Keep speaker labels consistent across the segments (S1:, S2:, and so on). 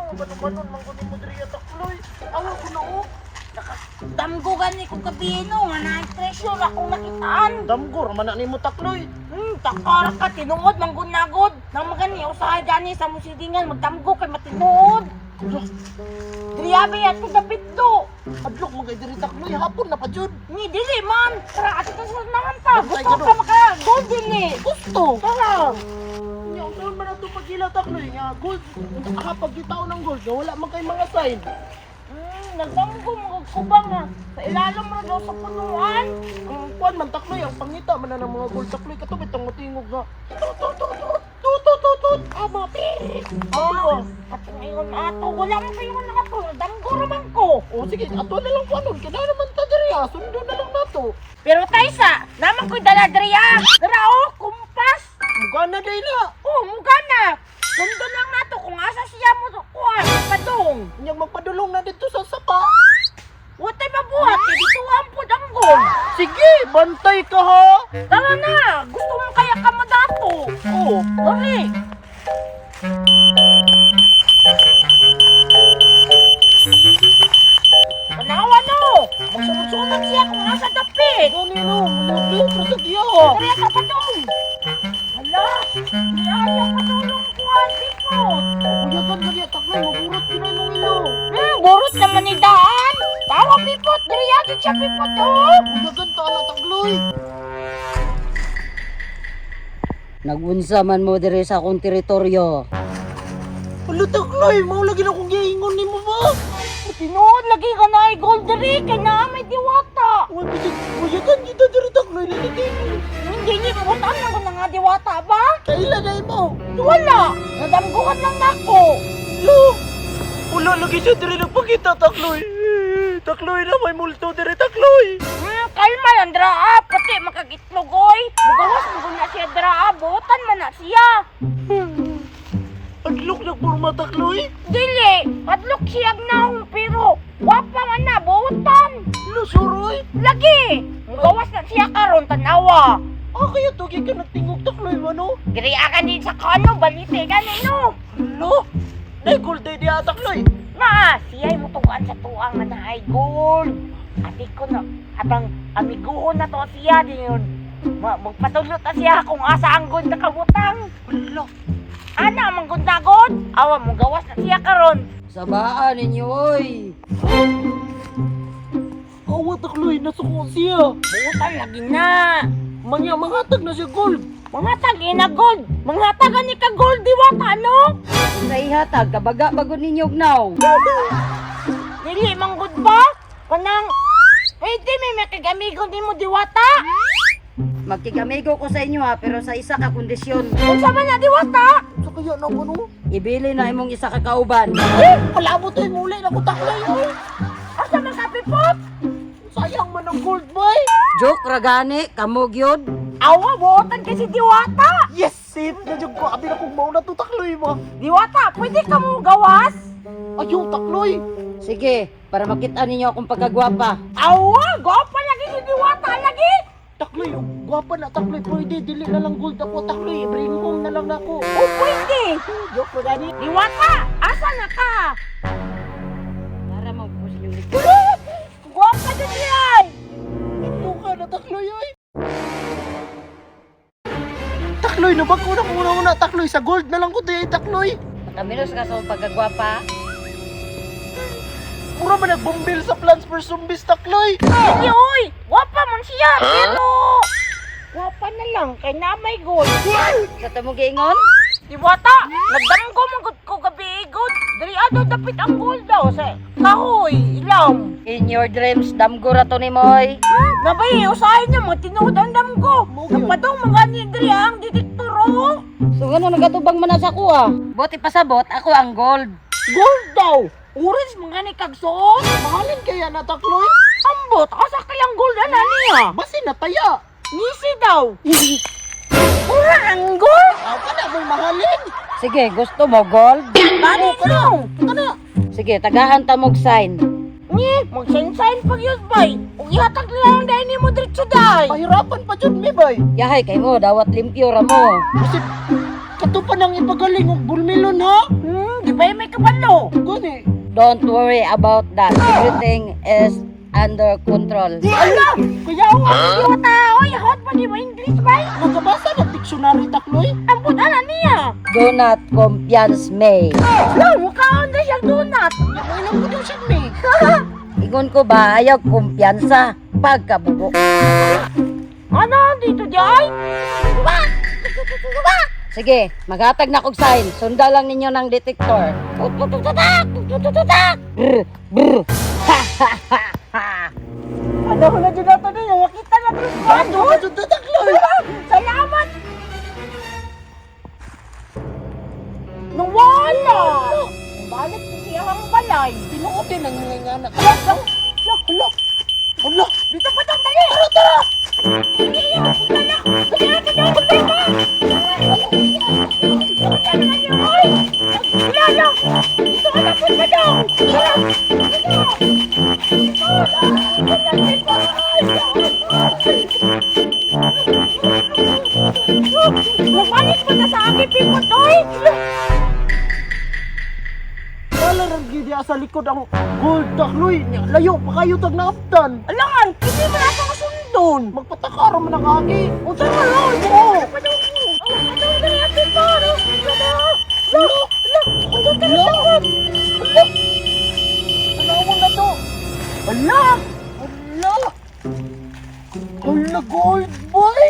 S1: Manumanon man ko nimo diri takloy. Awa ko na oh.
S2: Damgo gani kong gabi no, nga naay treasure akong nakitaan.
S1: Damgo ra man na nimo takloy.
S2: Takara ka, tinuod, manggunagod. Nang magani, usahay gani sa musidingan, magdamgo kay matinuod. Driyabe at dapit do.
S1: Adlok mo kay diri takloy hapon na pa jud.
S2: Ni dili man, tara ato ta sa naman ta.
S1: Bantay
S2: Gusto
S1: ka
S2: ka maka gold dili.
S1: Gusto.
S2: Tara.
S1: Nya unsa man ato pagila takloy nga gold. Hapag gitaw ng gold nga wala man kay mga sign.
S2: Nagdamgo mga kubang nga. Sa ilalom ra daw sa punuan.
S1: Ang kuan man takloy ang pangita man na ng mga gold takloy kato bitong motingog nga. Tut tut tut tut tut tut tut tut. Ama pi.
S2: Oh, ato ngayon ato, wala man kayo nga ato. Nagdamgo ra man ko.
S1: O sige, ato na lang kuanon kay na naman ta diri ah. Sundo na lang nato.
S2: Pero Taysa, naman ko'y dala diri ah. Dara oh, kumpas.
S1: Mugana day na.
S2: Oh, muga na. Sundo lang nato kung asa siya mo kuan padung.
S1: Nya magpadulong na dito sa sapa.
S2: Watay mabuhat kay dito ampod ang gol.
S1: Sige, bantay ka ha.
S2: Tara na, gusto mo kaya ka madato.
S1: Oh,
S2: Dali. Tanawa no. Magsunod-sunod siya kung asa dapit.
S1: gani no, mulod sa diya.
S2: Dali ka padung. Hala, niaya padulong kuan sipot.
S1: Uyagan ka diya takloy, maburot kinay mong ilo.
S2: Burot naman ni daan. Tawa pipot, diri agad siya pipot oh.
S1: Uyagan ta na takloy.
S3: Nagunsa man mo diri sa akong teritoryo.
S1: Alo takloy, mao lagi na kong giingon nimo ba?
S2: Tinuod lagi ka na ay gold diri kay naa may diwata.
S1: Uy, bisig, uyagan kita diri takloy lagi.
S2: Hindi ni butan lang ko na nga diwata ba?
S1: Kaila na imo.
S2: Wala, nadamguhan lang nako.
S1: Lo. Wala lagi siya diri nagpakita takloy. Takloy na may multo diri takloy.
S2: Kalma lang dra pati makagitlogoy. Mugawas mo na siya dra, butan man na siya.
S1: Adlok na porma takloy.
S2: Dili, adlok siya naong pero wapa man na butan.
S1: Lo suroy.
S2: Lagi, mugawas na siya karon tanawa.
S1: Ah, kaya tugi ka nagtingog takloy mano.
S2: Diri ka din sa kano, balite gani no.
S1: Lo. Nay gold day diya takloy.
S2: Na, siya'y mutuan sa tuang nga naay gold. Ati ko na, atang amiguhon na to siya din yun. Magpatulot na siya kung asa ang gold nakabutang.
S1: Lo.
S2: Ana, mang gold na gold. Awa, mo gawas na siya karon.
S3: Sabaan ninyo oy.
S1: Awa takloy nasuko siya.
S2: Butan lagi na.
S1: Manya mangatag na siya gold.
S2: Mga tag ina gold. Mga taga ni ka gold diwata no.
S3: Sa ihatag kabaga bagod ninyo gnaw.
S2: Dili mang good ba? Kanang pwede may makigamigo nimo diwata.
S3: Magkigamigo ko sa inyo ha, pero sa isa ka kondisyon.
S2: Unsa man na diwata?
S1: Sa kaya na ko no?
S3: Ibili na imong isa ka kauban.
S1: Eh, palabot ay muli na ko takloy oy.
S2: Asa man ka pipot?
S1: Sayang man ang gold boy.
S3: Joke ra gani, kamo gyud.
S2: Awa, buotan kasi diwata.
S1: Yes, safe na jud ko. Abi na kong mauna to takloy mo.
S2: Diwata, pwede ka mo gawas?
S1: Ayaw takloy.
S3: Sige, para makita ninyo akong pagkagwapa.
S2: Awa, gwapa lagi si Diwata lagi.
S1: Takloy, oh, gwapa na takloy. Pwede dili na lang gold ako takloy. Bring home na lang nako.
S2: O pwede.
S1: Joke ko gani.
S2: Diwata, asa na ka?
S3: Para magpus yung likod.
S2: Gwapa na siya.
S1: Ito ka na takloy oy. Takloy na bag ko na muna una takloy sa gold na lang ko di takloy.
S3: Nakaminos ka sa akong pagkagwapa.
S1: Mura man nagbumbil sa Plants vs Zombies takloy.
S2: Hindi oy, gwapa man siya pero gwapa na lang kay na may gold.
S3: Sa tamo giingon?
S2: Diwata, nagdamgo man gud ko gabi good. Diri ado dapit ang gold daw sa kahoy, ilam.
S3: In your dreams, damgo ra to ni Moy.
S2: Nabay, usahay niya mo tinuod ang damgo.
S1: Mo gyud.
S2: Nagpadong mga ni diri ang detektor oh.
S3: So ngano nagatubang man na sa kuha? Buti pasabot, ako ang gold.
S2: Gold daw. Orange mga ni kag suot.
S1: Mahalin kaya na takloy.
S2: Ambot, asa kayang gold ana niya?
S1: Basi nataya.
S2: Ngisi daw. Mura ang gold.
S1: Aw ka na mo'y mahalin.
S3: Sige, gusto mo gold?
S2: Dali no.
S1: Kana.
S3: Sige, tagaan ta mog sign.
S2: Ni, magsign-sign pag yun bay. Ug ihatag na lang dahil nimo diretso day.
S1: Pahirapan pa jud mi bay.
S3: Yahay kay mo, dawat limpyo ra mo.
S1: Kasi Kato pa nang ipagaling og bulmilon ha?
S2: Di ba may kabalo?
S1: Gani.
S3: Don't worry about that. Everything is under control.
S2: Ala! Kuya, huh? Diwata, oy, hot pa di mo English ba?
S1: Nagabasa na dictionary takloy.
S2: Ang puta na niya.
S3: Do not confiance me.
S2: Ala, mukhaon na siyang donut.
S1: Ilang ko daw siya me.
S3: Ingon ko ba ayaw kumpiyansa pagkabugo.
S2: Ano, dito di ay?
S3: Sige, maghatag na kog sign. Sunda lang ninyo ng detector. Brr, brr. Ha, ha, ha, ha.
S2: Ano ko na dyan nato niya? Nakita na ito.
S1: Ano ka dyan takloy?
S2: Salamat! Nawala! Balik ko siya ang balay.
S1: Tinuod din ang mga nganak. Hala, hala, hala. Hala.
S2: Dito pa daw, dali! Tara, tara! Sige, punta na! Dali na, dali na, punta na! Wala na! Dito ka na, punta daw! Tara! Dito! Bumalik pa na sa akin, Pipot, oy!
S1: Wala rin gidi sa likod ang gold takloy. Layo pa kayo tag naaptan.
S2: Alangan, hindi mo na ako sundon!
S1: Magpatakaro man ang agi.
S2: Unsa man lang
S1: Oo. Hala. Hala. Tanawan na to.
S2: Ala!
S1: Hala. Hala gold boy.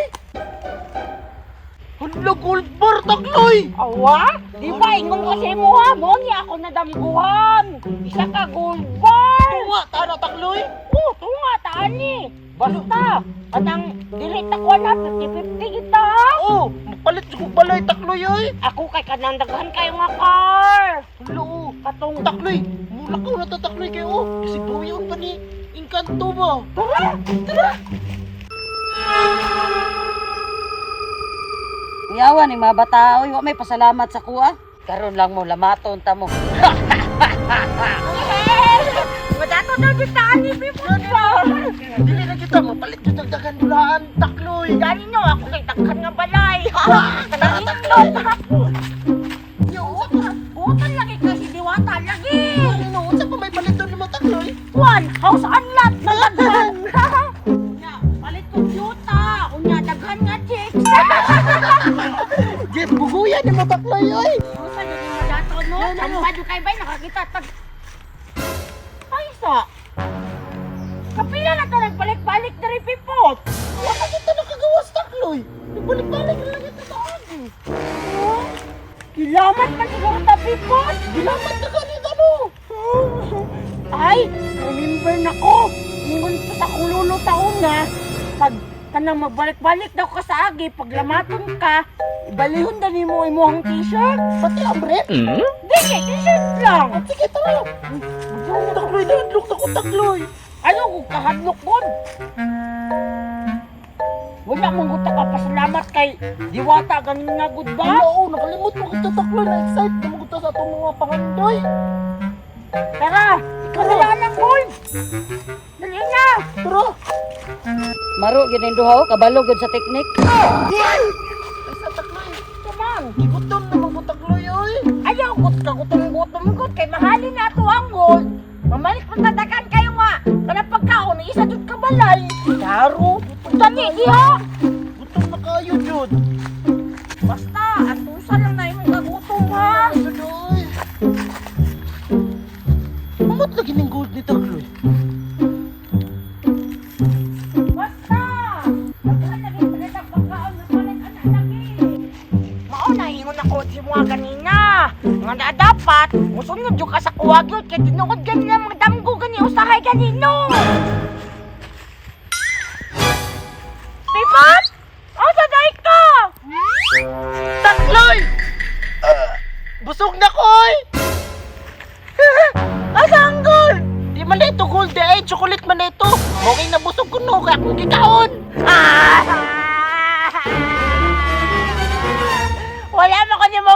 S1: Hala gold bar takloy.
S2: Awa? Di ba ingon ko sa imo ha? Mo ni ako nadamguhan. Isa ka gold bar.
S1: Tunga tana takloy.
S2: Oh, tunga taani. Basta kanang dili ta kuan ha 50-50 kita ha.
S1: Oh, magpalit ko balay takloy oy.
S2: Ako kay kanang daghan kayo nga car.
S1: Hala oh.
S2: Katong
S1: Takloy, mulakaw na to takloy kayo. Oh. Kasi buwion pa ni Engkanto ba?
S2: Tara, tara.
S3: Kuyawan ni mga bata, oy, wa may pasalamat sa kuha. Karon lang mo lamaton ta mo.
S2: Madato daw di taani pipot ba.
S1: Dili na kita mapalit yung dagdagan dulaan takloy.
S2: Dali nyo ako kay daghan nga balay. Kanang inglot.
S1: Yo,
S2: Butan lagi kasi diwata lagi.
S1: ano unsa pa may palit ni mo takloy?
S2: One, house unlock na daghan. Nya, palit computer. Unya daghan nga chicks.
S1: Jeff, buguyan ni mo takloy oy.
S2: Unsa gyud mo dato no? Champa jud kay bay nakakita tag. Ay sa. Kapila na ta nagbalik-balik diri pipot.
S1: Wa ka kita nakagawas takloy. Nagbalik-balik na lang ito sa agi.
S2: Oh, Kilamat man siguro ta pipot.
S1: Gilamat na ganit ano.
S2: Ay, remember na ko. Ingon pa sa akong lolo taon na pag kanang magbalik-balik daw ka sa agi, pag lamaton ka, ibalihon na nimo imong t-shirt.
S1: Pati ang rep.
S2: Dili, t-shirt lang.
S1: Sige tara. Takloy na hadlok na ko takloy.
S2: Ano kung kahadlok gud? Wala mong gusto ka pasalamat kay Diwata ganin nga gud ba?
S1: Wala oh, nakalimot mo kita takloy na excite na mo sa atong mga pangandoy.
S2: Tara, ikaw na lang gold. Dali na.
S1: Tara.
S3: Maro gyud ning duha, oh, kabalo gyud sa teknik.
S1: Ay sa takloy.
S2: Tuman.
S1: Gigutom na mo takloy oy.
S2: Ayaw gut ka gutom-gutom gud kay mahalin na ato ang gold. Mamalik pagdadakan kayo nga. Kanang pagkaon isa jud ka balay.
S1: Klaro.
S2: Dali diha.
S1: Gutom na kayo jud.
S2: Basta antusa lang na imong kagutom ha.
S1: Jud oy. Mamot lagi ning gold ni takloy.
S2: Basta. Daghan lagi talaga pagkaon mapalit anak lagi. Mao na ingon ako si mga ganina. Nga na dapat musunod jud ka sa kuwagyot kay tinuod gani ang mga damgo gani usahay ganino. Pipat! Asa day ka?
S1: Takloy! Busog na ko oy!
S2: Asa ang gold?
S1: Di man na ito gold eh, chocolate man na ito. Mukha nabusog ko no, kaya akong gikaon.
S2: Ah! Wala mo ko ni mo.